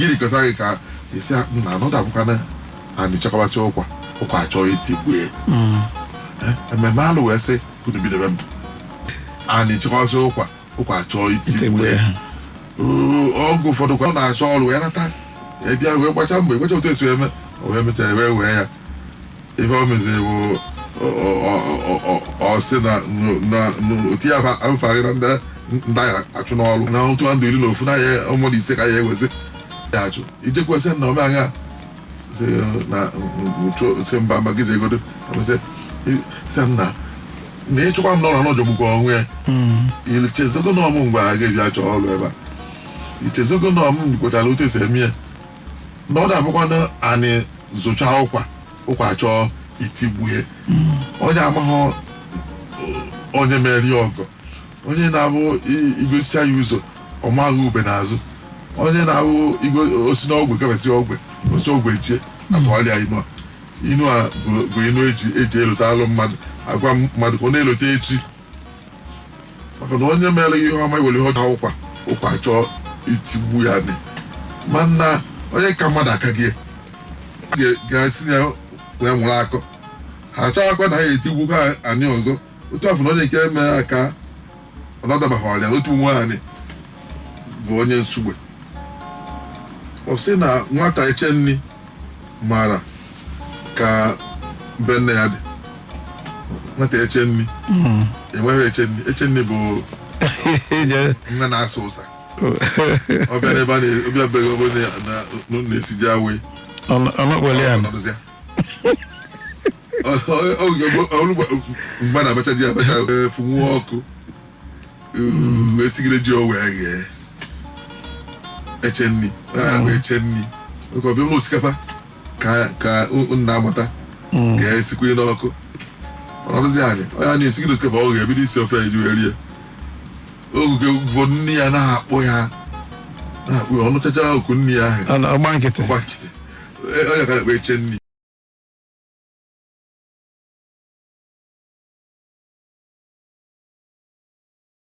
Gịnị kọsa gị ka esi na anọdụ abụkwana anyị chekọbasị ụkwa, ụkwa achọghị itigbue. Ememme alụ wee sị unu bidobe mbụ anyị chekọbasị ụkwa, ụkwa achọghị itigbue. Oge ụfọdụ kwa ọ na-achọ ọrụ wee nata, ya bịa wee gbacha mbọ, gbacha otu esi eme, o wee mechaa wee wee ya. Ife o meziri bụ ọ sị na otu ya mfagị na ndị agha achụ n'ọrụ na otu ndụ 11 na ya ụmụdụ 5 ka ya ewezi ya achụ ijekwesị na ome anya sị na sị mba mba gị jegodo sị nna na ịchụkwa m n'ọrụ n'ọjọgbukwa onwe ya. Ichezogo na ọmụ mgbe a ga-ebịa chọọ ọrụ ebe a, ichezogo na ọmụ kwechara otu esi eme ya, na ọ na-abụkwana anyị zụcha ụkwa, ụkwa chọọ itigbue. Onye amaghọ onye meri ọgọ, onye na-abụ igosicha ya ụzọ ọ maghị ube n'azụ, onye na-abụ osi n'ogwe kebesi ogwe osi ogwe jie atụgharịa inu a. Inu a bụ inu eji elote alụ mmadụ, agwa mmadụ ka ọ na-elote echi, maka na onye mere gị ihe ọma iwere ihe ọjọọ ụkwa, ụkwa chọọ itigbu ya ni. Mana onye ka mmadụ aka gị ga-esi na wee nwụrụ akọ, ha achọghịkwa na ha etigbukwa anyị ọzọ. Otu afọ na onye nke mere aka ọ nadabaghị ọrịa n'otu nwaanyị bụ onye nsugbe, ọ sị na nwata eche nni mara ka be nne ya dị. Nwata eche nni enweghị eche nni. Eche nni bụ nne na-asa ụsa. Ọbịa n'ebe a ọbịa beghị ebe na-esiji awe. Ọnọkpọli ya. Ọnọdụzịa oge mgbe na-abacha ji abacha, funwuo ọkụ, esigide ji, o wee ghee. Eche nni onye eche nni oge ọbịa ụlọ osikapa ka nna amata ka esikwa n'ọkụ ọnọdụzi anyị. Onye a na-esigide osikapa, ọ ga-ebido isi ofe eji wee rie. Oge ụfọdụ nne ya na-akpọ ya, na-akpọ ya, ọnụchacha oku nne ya ahụ. Ọgba nkịtị. Ọgba nkịtị. Onye ka na-akpọ eche nni.